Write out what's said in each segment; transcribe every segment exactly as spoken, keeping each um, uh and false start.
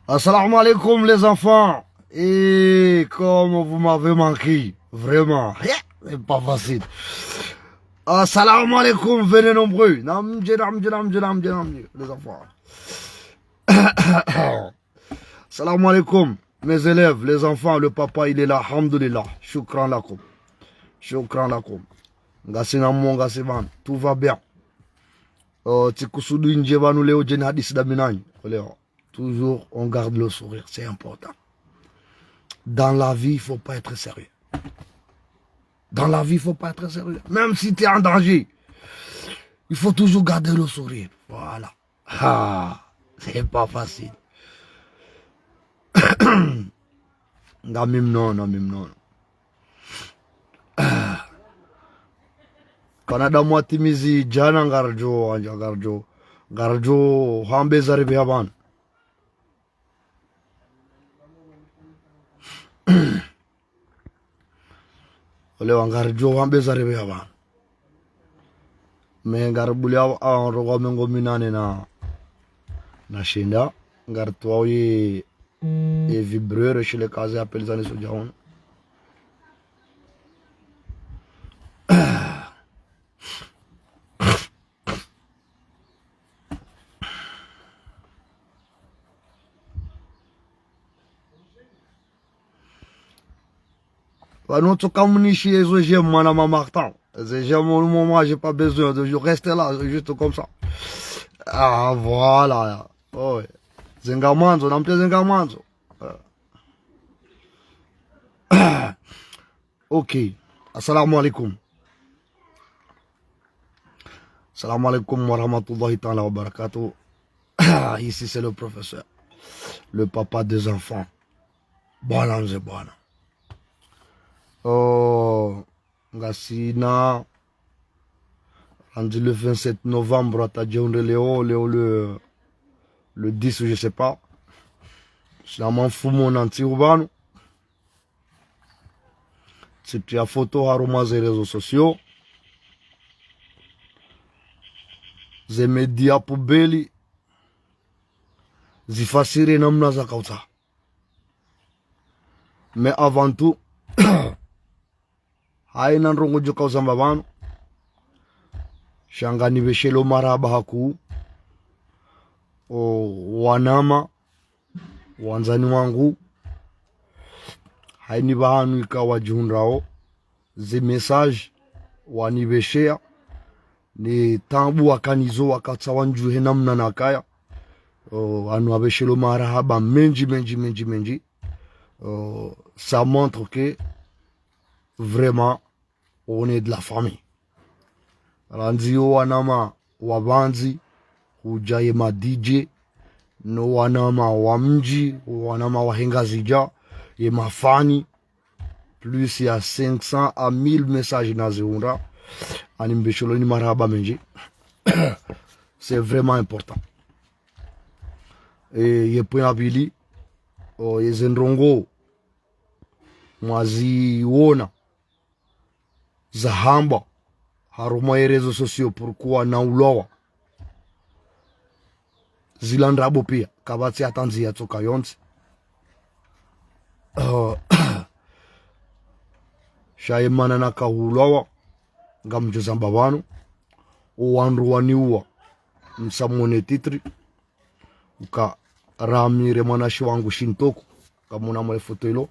Assalamu alaikum les enfants. Et comme vous m'avez manqué, vraiment, c'est pas facile. Assalamu alaikum, venez nombreux. Namdje, namdje, namdje, namdje, namdje, les enfants. Salam alaikum, mes élèves, les enfants, le papa, il est là, alhamdulillah. Shukran lakum. Shukran lakum. Ngasi na mo, ngasi pvanu. Tout va bien. Euh, tsi kusudu ndje pvanu leo djeni hadisi dami nanyi. Leo, toujours, on garde le sourire, c'est important. Dans la vie, il faut pas être sérieux. Dans la vie, il faut pas être sérieux. Même si tu es en danger, il faut toujours garder le sourire. Voilà. Ah, c'est pas facile. Nga mimi non, non, mimi non. Ah. Kana damu atimizi djana ngaridjo, ngaridjo, ngaridjo hamba eza ripveha pvanu. Ole wa ngaridjo hamba eza ripveha pvanu. Mais ngaribulia a, a, rongoa mengo minane na, na shenda. Ngaritoa ye, ye vibreur, shile kaze appel zani sodja hona. Pvanu tsoka munishi ezo j'aime, mwana mama Martin. Ezo j'aime, moi, moi, j'ai pas besoin de, je reste là, juste comme ça. Ah, voilà. Oh, ouais. Zenga mwandzo, namte zenga mwandzo. Ah. Ok. Assalamu alaikum. Salam alaikum wa rahmatullahi ta'ala wa barakatuh. Ici, c'est le professeur, le papa des enfants. Bwana mze bwana. Oh, ngasina randzi le vingt-sept novembre, hata djehundre leo, leo le, le dix, je sais pas. Sina mamfumo na ntsi upvanu. Tsitria photo harumwa ze réseaux sociaux. Ze média poubelle zifasiri namna zakautsaha. Mais avant tout, haina ndrongo djo kauzamba pvanu. Sha nganipveshelo marahaba hakuu, o wanama wandzani wangu, haina pvahanu ika wadjihundrao, ze message wanipveshea, ne taabu wakanazo wakatsaha wandjuhe namna nakaya. Oh, hanu wapveshelo marahaba mendji, mendji, mendji, mendji. Oh, ça montre que vraiment, on est de la famille. Randzi yo wanama wa pvandzi, hudja ye ma D J, no wanama wa mdji, wanama wahe Ngazidja, ye mafani, plus ya cinq cents à mille messages nazihundra, hanipvesheloni marahaba mendji. C'est vraiment important. E, ye point ya pvili, o, ye ze ndrongo mwaziona zahambwa harumwa ye réseaux sociaux, pourquoi na ulawa. Zila ndrabo pia, kapvatsi hata ndzia tsoka yontsi. Euh, sha ye mana naka ulawa, ngamdjo zamba pvanu, owandru waniuwa, msamone titre, uka ramire mwanashe wangu Shintoku, kamona mwe foto ilo,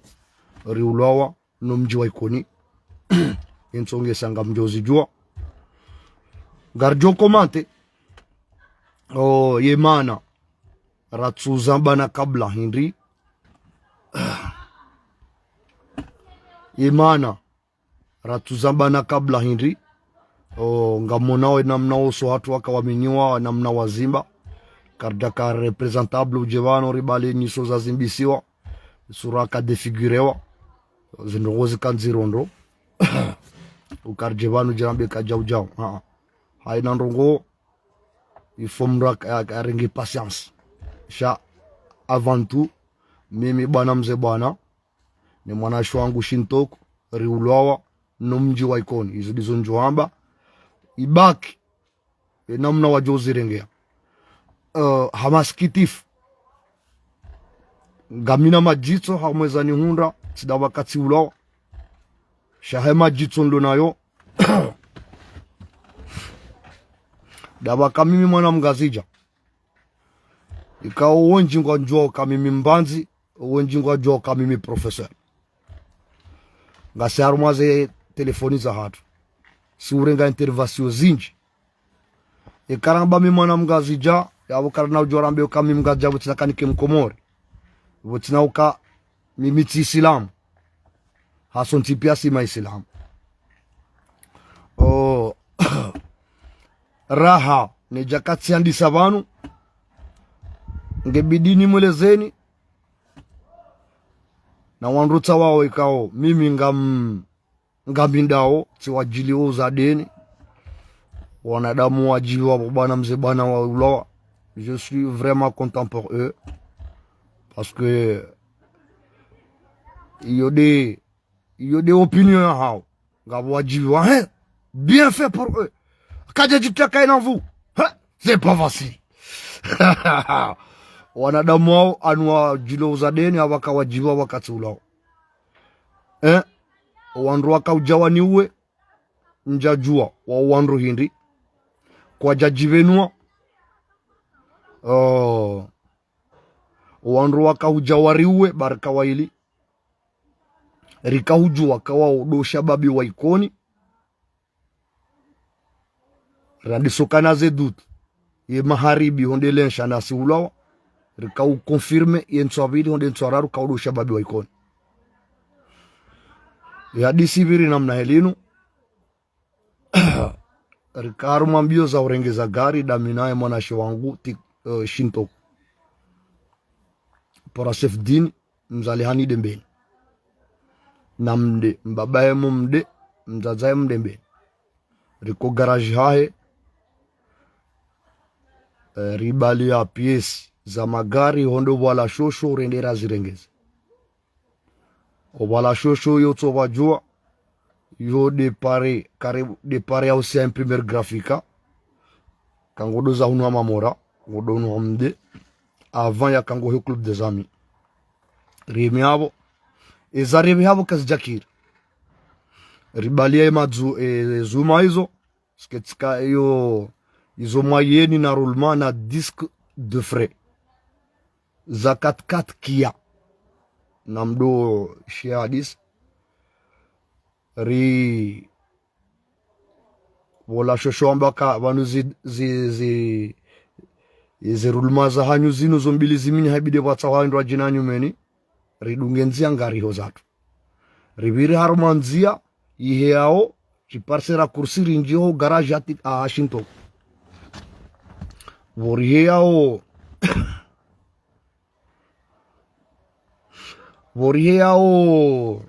riulawa, no mdji wa Ikoni. Ye ntsonge sa ngamdjo zidjuwa. Ngaridjo komante. Oh, ye mana. Ratsuzambana kabla hindri. Ye mana. Ratsuzambana kabla hindri. Oh, ngamonao ye namna wontsi hatru waka waminiwa, namna wazimba. Karidjaka représentable udje pvanu ribale nyuso zazimbisiwa. Sura ka défigurewa. Zindrongo zika ndziro ndro. Uka ridje pvanu udje rambe ka djau djau. Ah, ah. Haina ndrongo, il faut mdru aka, aka, arenge patience. Sha, avant tout, mimi bwana mze bwana, ne mwanashe wangu Shintoku, riulawa, no mdji wa Ikoni. Izo ndizo ndjo amba. Ibaki, ye namna wadjo zirengea. Euh, ha masikitifu. Ngamina madjitso, ha mweza nihundra, tsi ndapvo wakati ulawa. Sha he madjitso nilo nayo. Ndapvo ka mimi mwana Mngazidja. Ikao wendji ngwadjuwao ka mimi mbandzi, wendji ngwadjuwao ka mimi professeur. Ngasi harumwa ze telefoni za hatru. Si urenga intervention zindji. Eka ramba mi mwana Mngazidja, yapvo karina udjo rambe uka mi Mngazidja, pvo tsina kanike Mkomori. Pvo tsina uka mimi tsi Isilamu. Hasontsi pia si ma Isilamu. Oh, raha, nedja katsi andisa pvanu. Ngebidi nimwelezeni. Na wandru tsa wao ikao, mimi ngam, ngamindao, tsi wadjiliwa uzadeni. Wanadamu wadjiwa, bwana mze bwana waulawa. Je suis vraiment content pour eux. Parce que, iyo nde, iyo nde opinion yahao. Ngapvo wadjiwa, hein? Bien fait pour eux. Kadja djitaka ina vous. Hein? C'est pas facile. Wanadamu wao, anu wadjiliwa uzadeni, hawaka wadjiwa wakati ulawa. Eh? Wandru waka udja waniuwe, ndjadjuwa, wa wandru hindri. Kwadja djipvenua. Oh. Wandru waka udja wariuwe, barika waili. Rika udjuwa ka wao ndo shababi wa Ikoni. Randisokana ze doute. Ye maharibi honde lensha nasi ulawa. Rika uconfirme ye ntsu ya pvili honde ntsu ya raru ka wao ndo shababi wa Ikoni. Ye hadisi pviri namna heli inu. Rika harumwa mbio za urengeza gari, ndami naye mwanashe wangu ti, eh, Shintoku. Pora Sefdini, mzalihani Dembeni. Na mde, mbabaye mu mde, mdzadzaye Mdembeni. Riko garage hahe, eh, ribaliya pièces za magari, hondo pvwala shosho, urende razirengeze. Opvwala shosho yo tso pvwadjuwa, yo départ, kare départ ya usia imprimerie graphique. Ka ngodo za hunu ha Mamora, ngodo hunu ha mde. Avant yaka ngohe Club des Amis. Rihimi hapvo. Eza rihimi hapvo kazidjakiri. Ribaliya ye madzu, e, zuma izo. Sketska iyo, izo moyenne na roulement na disque de frein. Za quatre-quatre Kia. Na mdo shia hadisi. Ri, pvola shosho amba ka, pvanu zi, zi, zi, zi roulement za hanyu zinu zo mbili zimini haibidi pvwatsa hwa ndrwa djina nyumeni. Ridunge ndzia ngariho zatru. Ripviri harumwa ndzia, iheyao, riparse raccourci rindjiho garage hati, ah, Shintoku. Pvo riheyao. Pvo riheyao.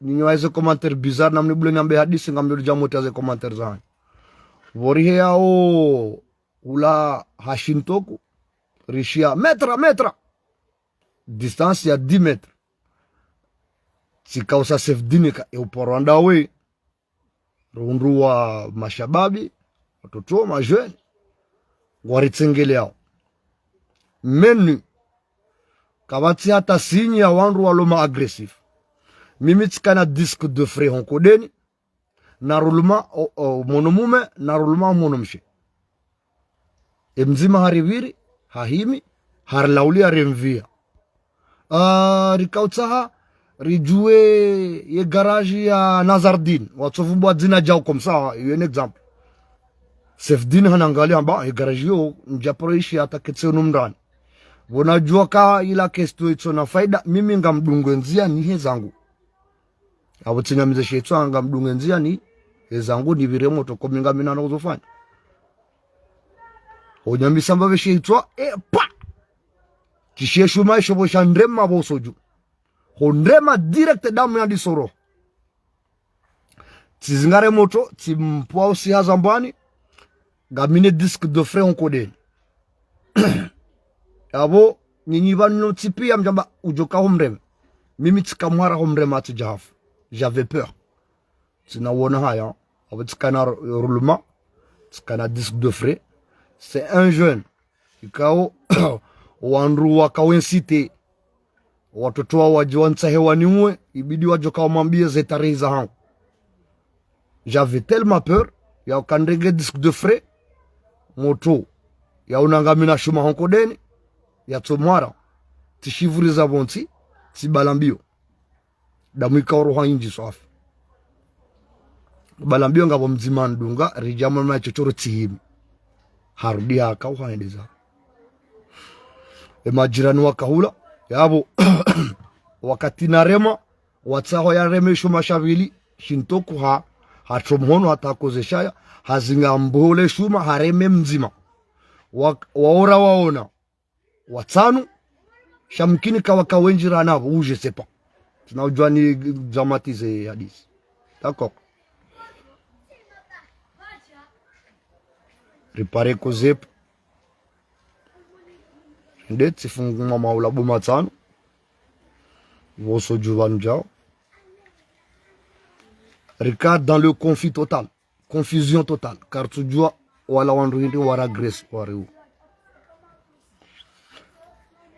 Nyinyi wa eze commentaire bizarre, namni bule nyambe hadisi, ngamdo dja mota ze commentaire zanyu. Pvo riheyao, ula ha Shintoku, rishia, maître, maître. Distance ya dix mètres. Tsika usa Sefdini ka, e uporo andawe. Rihundru wa mashababi, watoto, majeunes, ngwaritsengeleao. Mimi, kapvatsi hata signe ya wandru walo ma agressifs. Mimi tsikana disque de frein ho nkodeni, na roulement o, o, mhono mume, na roulement mhono mshe. E mdzima haripviri, hahimi, harilaulia, harimvia. Ah, rikautsaha, ridjuwe ye garage ya Nazardine, watsovumbua dzina djao comme ça, un exemple. Sefdine hanangalia hamba, ye garage yo, ndjaparo ishi hata ketsi unu mndani. Pvo nadjua ka ila question itsona faida, mimi ngamdunge ndzia nihe zangu. Apvo tsinamizeshe itswa ngamdunge ndzia nihe zangu nipvire motro ko mi ngamina na uzofanya. Honyamisa mbapve she itswa, e, pa! Tsi she shuma isho pvo shandrema pvo uso dju. Hondrema direct damu yandisa oro. Tsizingare motro, tsimpvua usiha zambwani, ngamina disque de frein ho nkodeni. Apvo, nyinyi pvanu tsi pia mdjamba udjoka humrema. Mimi tsika mwara humrema tsidja hafu. J'avais peur. Tsina wona haya. Apvo tsikana r-, roulement. Tsikana disque de frein. C'est un jeune. Ikao, wandru waka inciter watoto wa wadji wantsahe waniue, ibidi wadjoka wamwambie ze tarehi zahangu. J'avais tellement peur, ya ukandrenge disque de frein, motro, ya unangamina shuma ho nkodeni, yatsomwara, tsishivuriza pvontsi, tsibala mbio. Damu ika oroha indji swafi. Bala mbio ngapvo mdzima ndunga, ridja mwana chochoro tsihimi. Harudi haka uhaendeza. E majirani wakahula, yapvo, wakati narema, watsaho yareme shuma sha pvili, Shintoku ha, hatso mhono hata hakoze shaya, hazinga mbuhole shuma, hareme mdzima. Wa, waora waona, watsanu, sha mkini kawaka wendji ranapvo, ou je sais pas. Tsina udjua ni dramatiser hadisi. D'accord. Ripare ko zep. Nde tsifungu mwa maula bo matsanu. Pvo uso dju pvanu djao. Rika dans le conflit total. Confusion totale. Karitsudjua wala wandru hindri wara Grèce wariu.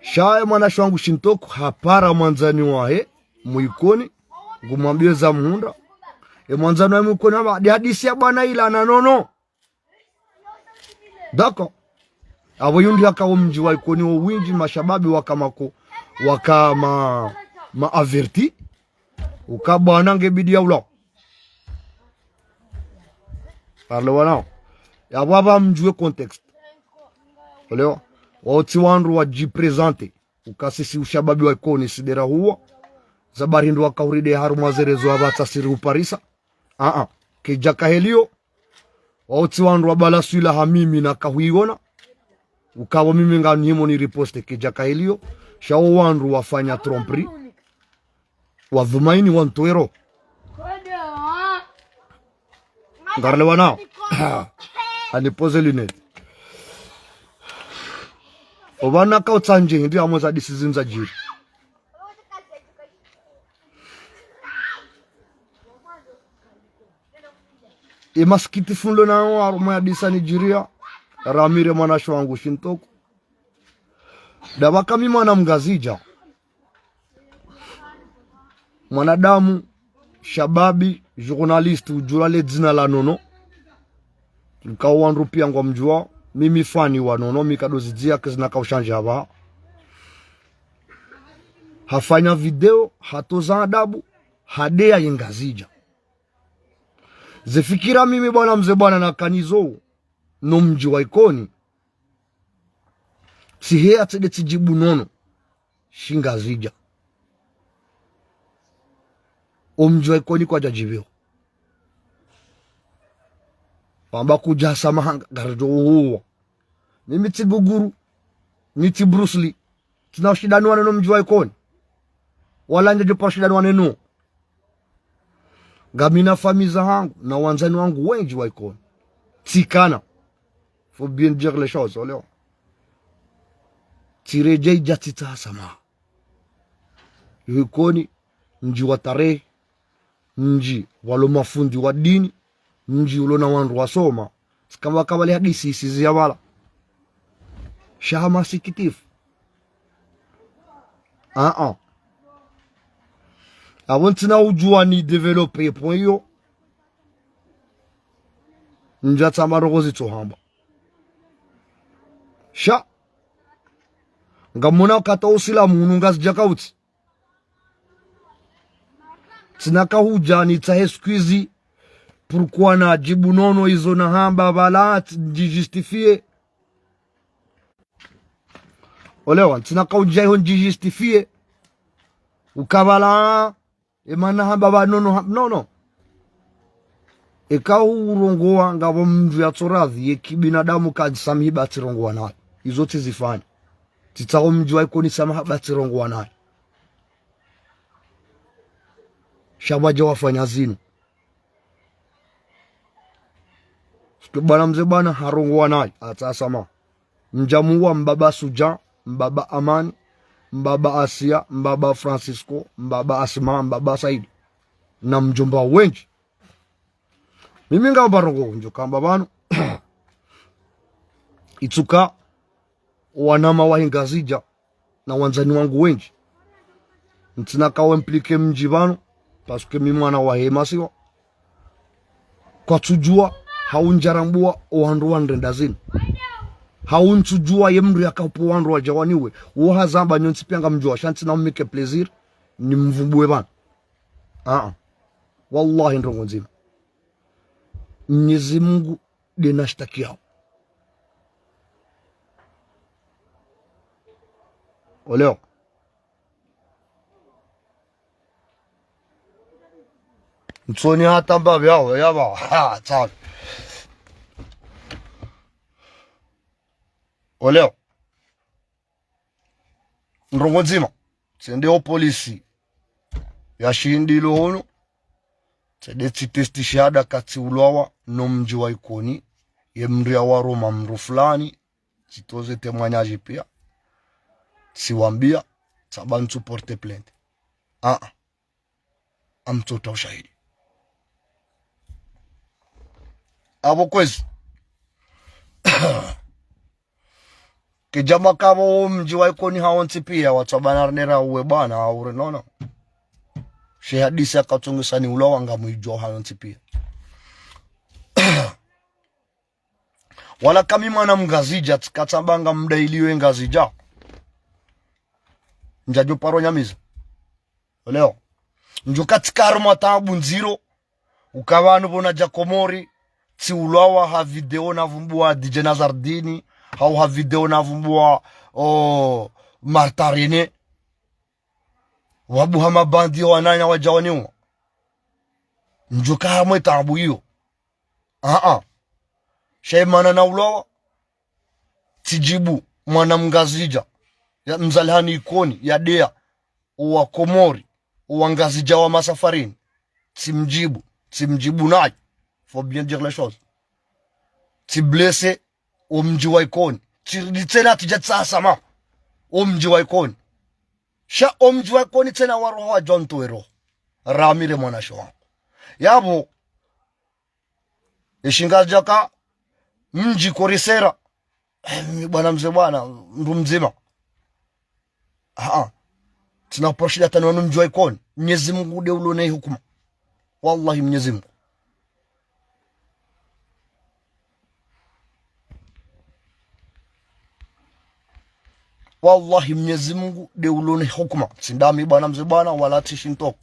Sha e mwanashe wangu Shintoku hapara mwandzani wahe, Mwikoni, ngumwambie za muhundra. E mwandzani wahe Mwikoni hamba, ndi hadisi ya bwana ila na nono. D'accord. Apvo yundri yaka wo mdji wa Ikoni wo windji mashababi waka mako, waka ma, ma averti. Uka bwana nge bidi ya ula. Parle wanao. Yapvo apva mdjuwe contexte. Olewa. Wao tsi wandru wadjiprésenter. Uka sisi ushababi wa Ikoni sidera huwa. Za bari ndo waka huride harumwa ze réseaux apvatsa siri uparisa. Ah, ah. Kedja kaheliyo. Wao tsi wandru wabala swila ha mimi na kahuiona. Ukapvo mimi nganihimo ni riposte kedja kaheliyo. Sha wo wandru wafanya tromperie. Wadhumaini wantwero. Ngarelewa nao. Ani pose lunette. Opvanu kautsandje, hindri hamwe za hadisi zinu zadjiri. E masikitifu nilo nayo harumwa ye hadisi yanidjiriya, ramire mwanashe wangu Shintoku. Ndapvaka mi mwana Mngazidja. Mwanadamu, shababi, journaliste, udjua le dzina la Nono. Nkao wandru pia ngwamdjua, mimi fani wa Nono, mi kado zidzia, kezina kaushanje hapvaha. Hafanya video, hatoza adabu, hadeya ye Ngazidja. Ze fikira mimi bwana mze bwana nakanazo, no mdji wa Ikoni. Tsiheya tsende tsidjibu Nono. Shi Ngazidja. O mdji wa Ikoni kwadjadjibiwa. Wamba kudja sa mahanga, ngaridjo uhuwa. Mimi tsi Guguru, mi tsi Bruce Lee. Tsina ushindani wa Nono mdji wa Ikoni. Wala ndjadjo paro ushindani wa Nono. Ngamina famiyi zahangu, na wandzani wangu wendji wa Ikoni. Tsikana. Faut bien dire les choses, olewa. Tsiredjeyi dja tsitsaha samaha. Yo Ikoni, mdji wa tarehi, mdji walo mafundi wa dini, mdji ulo na wandru wasoma. Tsi kamba kamba le hadisi isizi ya pvala. Sha ha masikitifu. Ah, ah. Apvo ntsina udjuwa ni développer ye point iyo. Ndja tsamba ndrongo zitsohamba. Sha. Ngamwona wakati wa usilamu hunu Ngazidja kautsi. Tsina kahudja nitsahe siku izi. Pourquoi nadjibu nono izo nahamba pvala, tsi-, ndjijustifier. Olewa, tsina kahudja iho ndjijustifier. Uka pvala, e mana hamba pva nono ha-, nono. Eka hurongowa ngapvo mndru yatsoradhi, ye kibinadamu kadjisamihi ba tsirongowa naye. Izo tsizifanya. Tsitsaho mdji wa Ikoni samaha ba tsirongowa naye. Sha pvwadja wafanya zinu. Sike bwana mze bwana harongowa naye, atsaha samaha. Mdja muwa mbaba Suja, mbaba Amani, mbaba Asia, mbaba Francisco, mbaba Asma, mbaba Saidi. Na mdjomba wendji. Mimi ngamba ndrongo ndjo kamba pvanu. Itsuka wanama wahe Ngazidja na wandzani wangu wendji. Ntsina kawu impliquer mdji pvanu, parce que mi mwana wahe masiwa. Kwatsudjuwa, hau ndjarambuwa, o wandru wanrenda zinu. Hau ntsudjuwa ye mndru yakapvo wandru wadja waniwe. Wo hazamba nyontsi pia ngamdjuwa, sha ntsina mnike plaisir, nimvumbuwe pvanu. Ah, ah. Wallahi ndrongo ndzima. Mnyezi Mungu nde nashtakiyao. Olewa. Ntsoni hata mbapvi yao, yaba. Ha, tsafi. Olewa. Ndrongo ndzima. Tsende o polisi ya shindilo hunu. Tsende tsitesti shahada ka tsiulwawa no mdji wa Ikoni. Ye mndru yawaruma mndru fulani. Tsitoze témoignage pia. Tsiwambia, tsamba ntsu porter plainte. Ah, ah. Amtsota ushahidi. Apvo kwezi. Kidjama kapvo wo mdji wa Ikoni hawontsi pia, watsamba narinera uwe bwana, aure nono. She hadisi yakatsongesa ni ulawa ngamwidjuwa hayontsi pia. Wala kami mwana Mngazidja, tsikatsamba ngamdailiyo Ngazidja. Ndjadjo paro nyamiza. Leo. Ndjo katsika harumwa taabu ndziro. Uka pvanu pvona dja Komori. Tsiulwawa ha video navumbuwa D J Nazardini. Hau ha video navumbuwa, o, Martarine. Wabuha mabandi wananya wadja waniwa. Ndjo ka harumwa taabu iyo. Ah, ah. Sha imana naulwawa. Tsidjibu, mwana Mngazidja. Ya mzalihani Ikoni, ya deya. Owa Komori, owa Ngazidja wa masafarini. Tsimdjibu, tsimdjibu nayi. Faut bien dire les choses. Tsiblesse, o mdji wa Ikoni. Tsiridi tsena tsidja tsasama. O mdji wa Ikoni. Sha o mdji wa Ikoni tsena waroha wadjo ntowe roho. Ramire mwanashe wangu. Yapvo, Eshinga djaka, mdji korisera. Eh, mi bwana mze bwana, mndru mdzima. Ah, ah. Tsina porshida tani wanu mdji wa Ikoni. Mnyezi Mungu nde ulo na hukuma. Wallahi Mnyezi Mungu. Wallahi Mnyezi Mungu nde ulo na hukuma. Tsi ndami bwana mze bwana, wala tsi shintoko.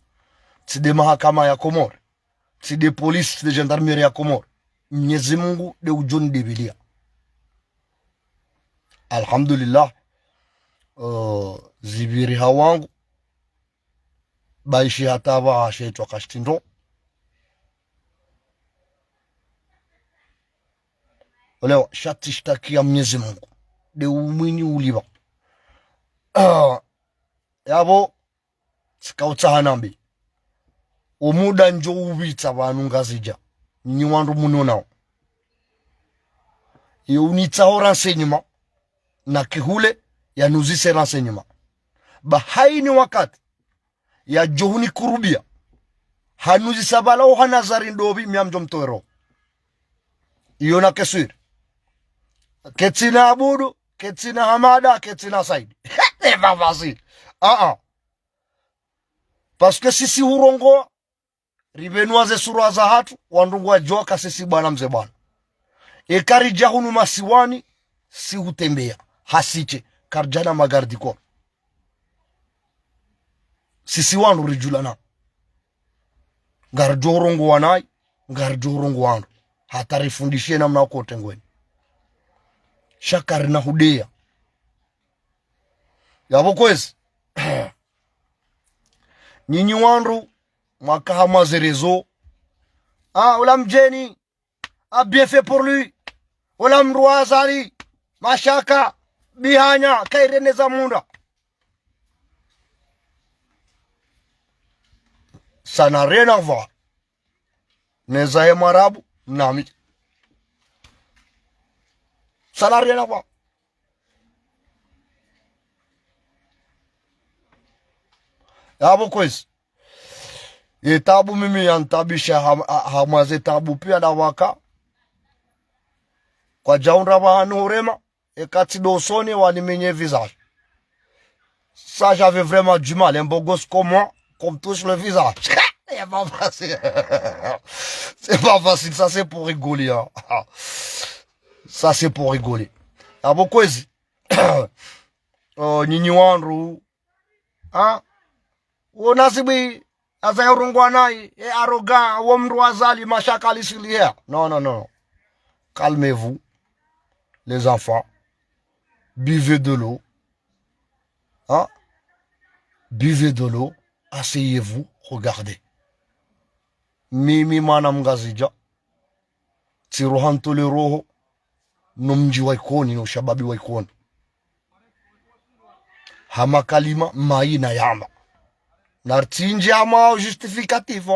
Tsi nde mahakama ya Komori. Tsi nde polisi, tsi nde gendarmerie ya Komori. Mnyezi Mungu nde udjo nidimbilia. Alhamdulillah. Uh, zipviri ha wangu. Baishi hata pvaha shetwa kashitindo. Olewa, sha tsishtakia Mnyezi Mungu. Nde umwinyi ulipva. Ah, yapvo, tsika utsaha nambe. Omuda ndjo upvitsa pvanu Ngazidja. Nyi wandru munonao. Ye unitsaho renseignement, na kihule, yanuzise renseignement. Ba haini wakati, yadjo hunikurubia. Hanuzisa pvala oha Nazari ndopvi, mi ngamdjo mtowe roho. Iyo na keswiri. Ketsina Abudu, ketsina Hamada, ketsina Saidi. C'est pas facile. Ah, ah. Parce que sisi hurongoa, ribenua ze sura zahatru, wandru ngwadjuao ka sisi bwana mze bwana. Eka ridja hunu masiwani, si hutembea, hasishe, karidjana ma garde du corps. Sisi wandru ridjulana. Ngaridjo urongoa nayi, ngaridjo urongoa wandru. Hata rifundishe namna kote ngweni. Sha karina hudea. Yapvo kwezi. Nyinyi wandru, mwaka ha mazerezo. Ah, ola mdjeni. Ah, bien fait pour lui. Ola mndru wa Azali. Mashaka. Bihanya. Kairene za munda. Ça n'a rien à voir. Neza ye Mwarabu, nami. Ça n'a rien à voir. Yapvo kwezi. Ye tabu mimi yantabisha ha, ha, hamwaze tabu pia dawaka. Kwadjaundra pvahanu hurema, eka tsi ndo usoni wanimenye visage. Ça, j'avais vraiment du mal. Un beau gosse comme moi, qu'on me touche le visage. C'est pas facile. C'est pas facile. Ça, c'est pour rigoler, hein. Ça, c'est pour rigoler. Yapvo kwezi. Oh, nyinyi wandru. Ah? Wo nasibu, aza ya urongoa nayi, e arrogant, wo mndru wa Azali, Mashaka alisiliha. Non, non, non. Calmez-vous, les enfants. Buvez de l'eau. Hein? Buvez de l'eau. Asseyez-vous, regardez. Mimi mwana mngazidja. Tsiroha ntole roho, no mdji wa Ikoni, no ushababi wa Ikoni. Ha makalima mayina yamba. Naritsindji hama justificatif.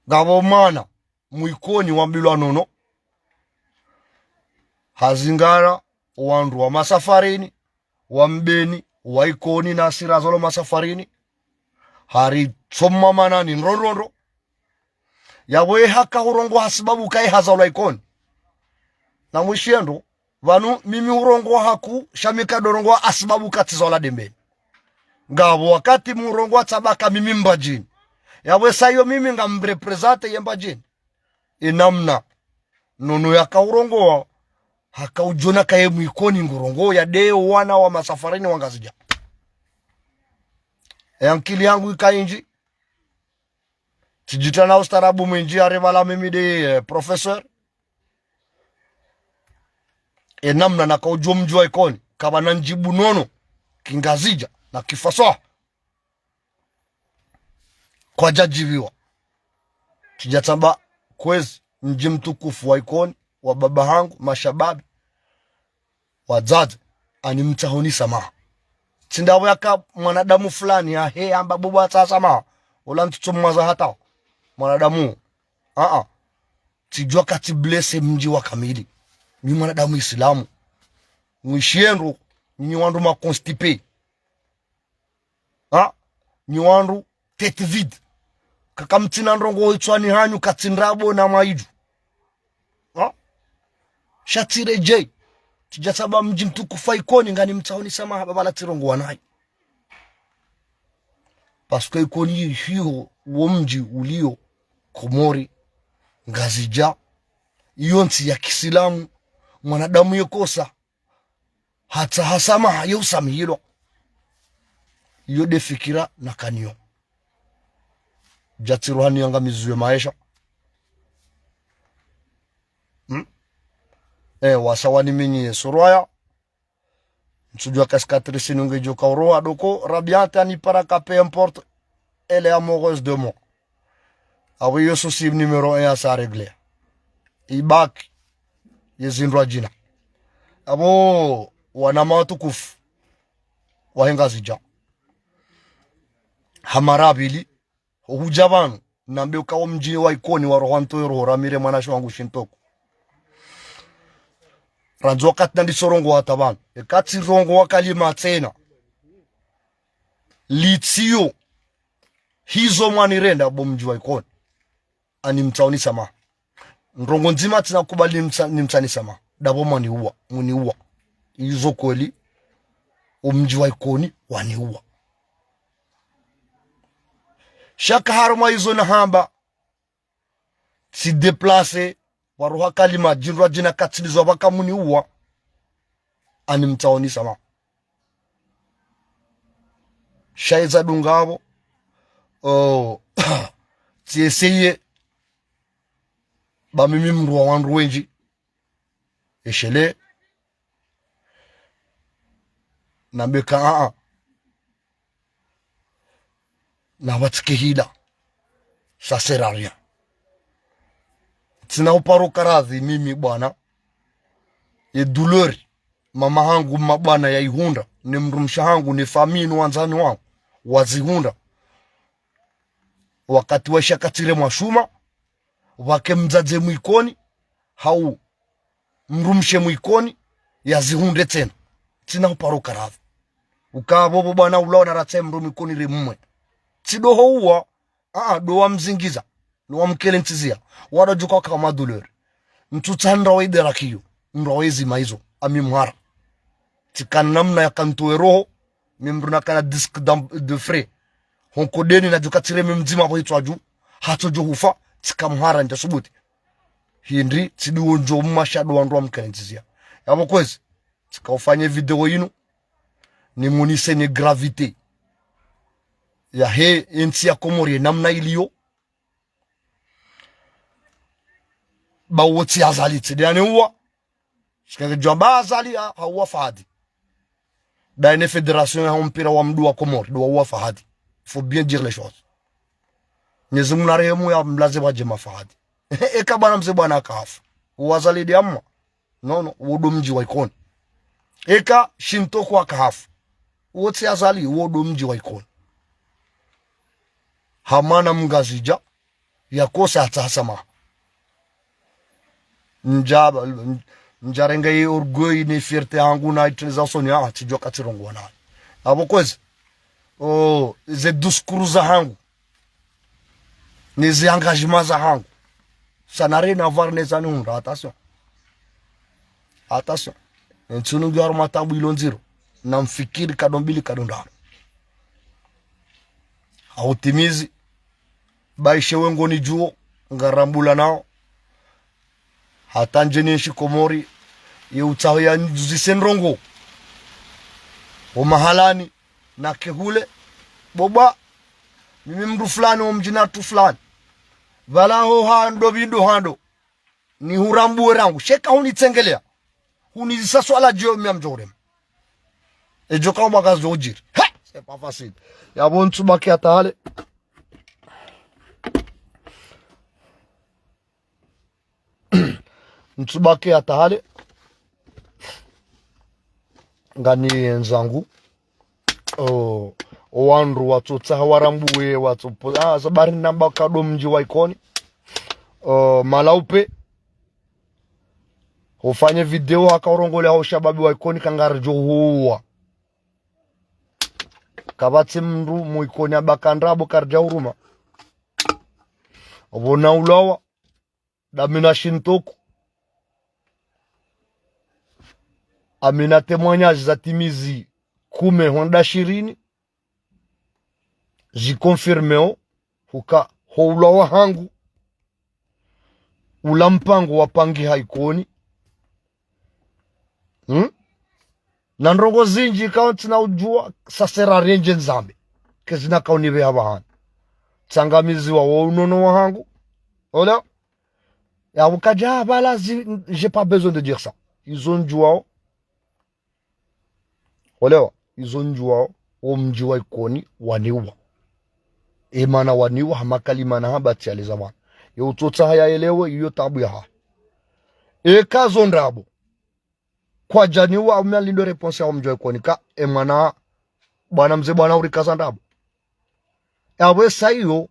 Ngapvo mwana, mwikoni wambilwa nono. Hazingara, wandru wa masafarini, wa Mbeni, wa Ikoni na sira zolo masafarini. Haritsoma manani ndrondrondro. Yapvo ye haka hurongoa hasibabu kaye hazalwa Ikoni. Na mwishiendo, pvanu mimi hurongoa haku, sha mi kadjorongoa hasibabu katsizalwa Dembeni. Ngapvo wakati murongoa tsabaka mimi Mbadjini. Yapvo sa iyo mimi ngamreprésente ye Mbadjini. Inamna. Nono yaka hurongoa, haka udjona kaye mwikoni ngurongoa ya de wana wa masafarini wa Ngazidja. E ankili yangu ika indji, tsidjitra na ustaarabu mwindji, haripvala mimi de, eh, professeur. E namna naka udjuo mdji wa Ikoni, kapvana ndjibu nono, kingazidja, na kifasaha. Kwadjadjibiwa. Tsidjatsamba kwezi, mdji mtukufu wa Ikoni, wa baba hangu, mashababi. Wadzadze, ani mtsahoni samaha. Tsi ndapvo yaka mwanadamu fulani, ahe, amba bubu atsaha samaha. Ola ntsutso mwaza hata. Mwanadamu. Aa. Tsidjua katsi blessé mdji wa kamili. Mi mwanadamu Islamu. Mwishiendo, nyinyi wandru ma constipé. Ha? Nyi wandru tête vide. Kaka mtsina ndrongo hitswani hanyu katsi ndrabo na maidju. Ha? Sha tsiredjei. Tsidja saba mdji mtukufu wa Ikoni ngani mtsahoni samaha bapvala tsirongoa nayi. Parce que Ikoni hiyo wo mdji ulio Komori, Ngazidja, iyo ntsi ya kisilamu, mwanadamu yekosa, hatsaha samaha ye usamihilwa. Iyo de fikira nakanayo. Djatsiruhani yangamiziwe maesha. Hmm? Eh, wasa wanimenye surwaya. Ntsudjua ka cicatrice nunge djoka uroha doko, Rabiata ni para ka peu importe, elle est amoureuse de moi. Apvo iyo souci numéro un ya sa régler. Ibaki ye zindru adjina. Apvo wanama watukufu wahe Ngazidja, ha mara mbili, hudja pvanu, nambe uka wo mdji wa Ikoni waroha ntoyo roho ramire mwanashe wangu Shintoko. Randzi wakati nanditso rongoa hata pvanu. Eka tsirongoa kalima tsena. Litsiyo. Hizo mwanirenda bo mdji wa Ikoni. Ani mtsaoni samaha. Ndrongo ndzima tsina kubali nimtsa-, nimtsani sama. Ndapvo mwaniuwa, muniuwa. Izo kweli, omdji wa Ikoni, waniuwa. Sha ka harumwa izo nahamba, tsi déplacé, waroha kalima, djindru djina katsilizwa pvaka muniuwa, ani mtsaoni sama. Sha eza dunga apvo, oh, tsi essayé, ba mimi mdru wa wandru wendji, eshele, na beka, a, a. Na watsike hila. Ça sert à rien. Tsina uparo karadhi mimi bwana. Ye douleur. Mama hangu mabwana yaihundra. Ne mdrumshe hangu, ne famille, ne wandzani wangu. Wazihundra. Wakati waisha katsire mwa shuma. Pvake mdzadze mwikoni, hau mdrumshe mwikoni, yazihundre tsena. Tsina uparo karadhi. Uka pvopvo bwana ulawa na ratsahe mdru mwikoni ri mumwe. Tsi ndo ho uwa, a, a, ndo wa mzingiza, ndo wa mkele ntsizia. Wada djuka kama douleur. Ntsutsaha ndra wa idera kiyo, ndra wa izima izo, ami mhara. Tsika namna ya kantowe roho, mi mdru nakana disque d'am-, de frein. Honko deni nadjuka tsire mi mdzima pvo hitswa dju, hatso djo hufa, tsika mhara ndja subuti. Hindri, tsi ndo wondjo mashado wandru wa mkele ntsizia. Yapvo kwezi, tsika ufanye video yinu, nimonise ne gravité yahe entsi ya Komori namna iliyo, ba uwo tsi Azali tsi ndiye aniuwa. Shikake djwamba Azali ha, hauwa Fahadi. Ndayine fédération ya mpira wa mndru wa Komori, ndo wauwa Fahadi. Faut bien dire les choses. Mwenyezi Mungu narehemu yamlaze pvwa djema Fahadi. Eka bwana mze bwana akahafu, uwo Azali ndiye amma. Non, non, uwo ndo mdji wa Ikoni. Eka Shintoko akahafu, uwo tsi Azali, uwo ndo mdji wa Ikoni. Hamana mngazidja, yakosa hatsaha samaha. Ndja, ndjarenge ye orgueil ne fierté hangu na itreza usoni, a, tsidjuwa katsirongowa naye. Apvo kwezi, oh, ze discours za hangu, ne ze engagement za hangu, ça n'a rien à voir ne zanihundra, attention. Attention. Entsi inu ngiyo harumwa tabu ilo ndziro. Na mfikiri kado mbili kado ndraru. Hautimizi. Ba ishe wengo nidjuo, ngarambula nao. Hata ndje nenshi Komori, ye utsaho yanizuzise ndrongo. Ho mahalani, nake hule, bo bwa, mimi mndru fulani, wo mdji na mndru fulani. Pvala ho hando pvi ndo hando. Nihurambuwe rangu. Sheka hunitsengelea. Hunizisa swala djo mia mdjo urema. Edjo kaumba kazo udjiri. Ha! C'est pas facile. Yapvo ntsubaki hata hale. Ntsubaki hata hale. Ngani enzangu. Oh, owandru watsotsaha warambuwe, watsopo-, ah, sababu namba kado mdji wa Ikoni. Oh, malaupe. Hufanye video haka urongole ha ushababi wa Ikoni kangaridjo huwa. Kapvatsi mndru mu Ikoni abaka ndrabo karidja huruma. Opvo na ulawa. Ndami na Shintoko. Ami na témoignage za timizi kume hwenda shirini. Ziconfirmeo, huka ho ulawa hangu. Ula mpango wapangiha Ikoni. Hmm? Na ndrongo zindji ikao ntsina udjua, ça sert à rien ndje nizambe. Kazina kaunibe hapvahanu. Tsangamiziwa wo unono wa hangu. Ola. Ya ukadja pvala zi-, j'ai pas besoin de dire ça. Izo ndjuao. Olewa, izo ndjuao, wo mdji wa Ikoni, waniwa. Emana waniwa, hama kalima nahamba tsi aleza wana. Ye utsotsaha yaelewe, iyo tabu yahahe. Eka zo ndrabo. Kwadjaniwa, umi alindo réponse ya wo mdji wa Ikoni. Ka, emana, bwana mze bwana urikaza ndrabo. Yapvo esa iyo,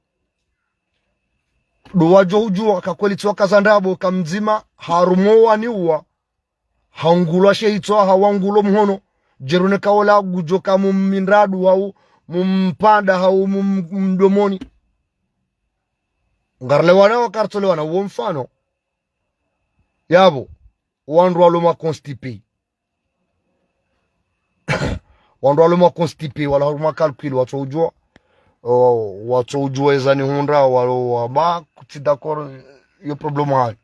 ndo wadjo udjua, ka kweli tsi wakaza ndrabo, ka mdzima, harumwa waniwa, hangulwa she hitswa, hawangulwa mhono, djerune kaola ngudjo ka mumindradu hau mumpanda hau mum-, mdomoni. Ngarelewana wa kartsolewana, uwo mfano. Yapvo, wandru walo ma constipé. Wandru walo ma constipé, wala harumwa calcul, watsoudjuwa. Oh, watsoudjuwa eza nihundra, walo wamba, kutsi d'accord, yo problème hayo.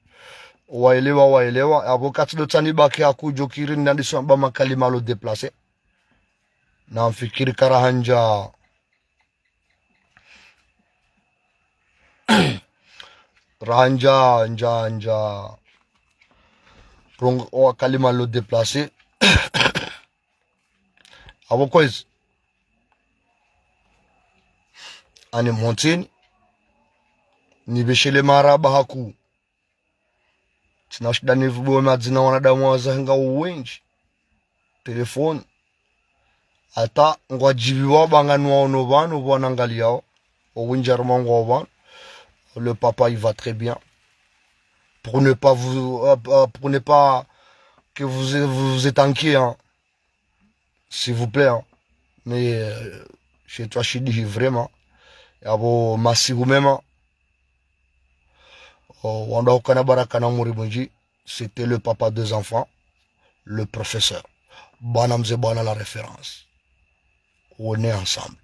Waelewa, waelewa. Yapvo katsi ndo tsani baki hakudjo kiri nandisa ba makalima lo déplacé. Na mfikiri karahandja. Rahandja, ndja, ndja. Rongoa kalima lo déplacé. Apvo kwezi. Ani mhonteni. Nipveshele marahaba hakuu. Tsina shida nipvuwe madzina wanadamu wazahenga wendji. Telefoni. Hata ngwadjiviwa pvangani waono pvanu pvwanangaliyao. Owendji harumwa ngwao pvanu. Le papa, il va très bien. Pour ne pas vous, euh, euh, pour ne pas que vous, vous, vous étanquiez, hein. S'il vous plaît, hein. Mais, euh, chez toi, je dis vraiment. Yapvo masihu mema. Oh, wandru hukana baraka na umuri mwindji. C'était le papa des enfants, le professeur. Bwana Mze Bwana, la référence. On est ensemble.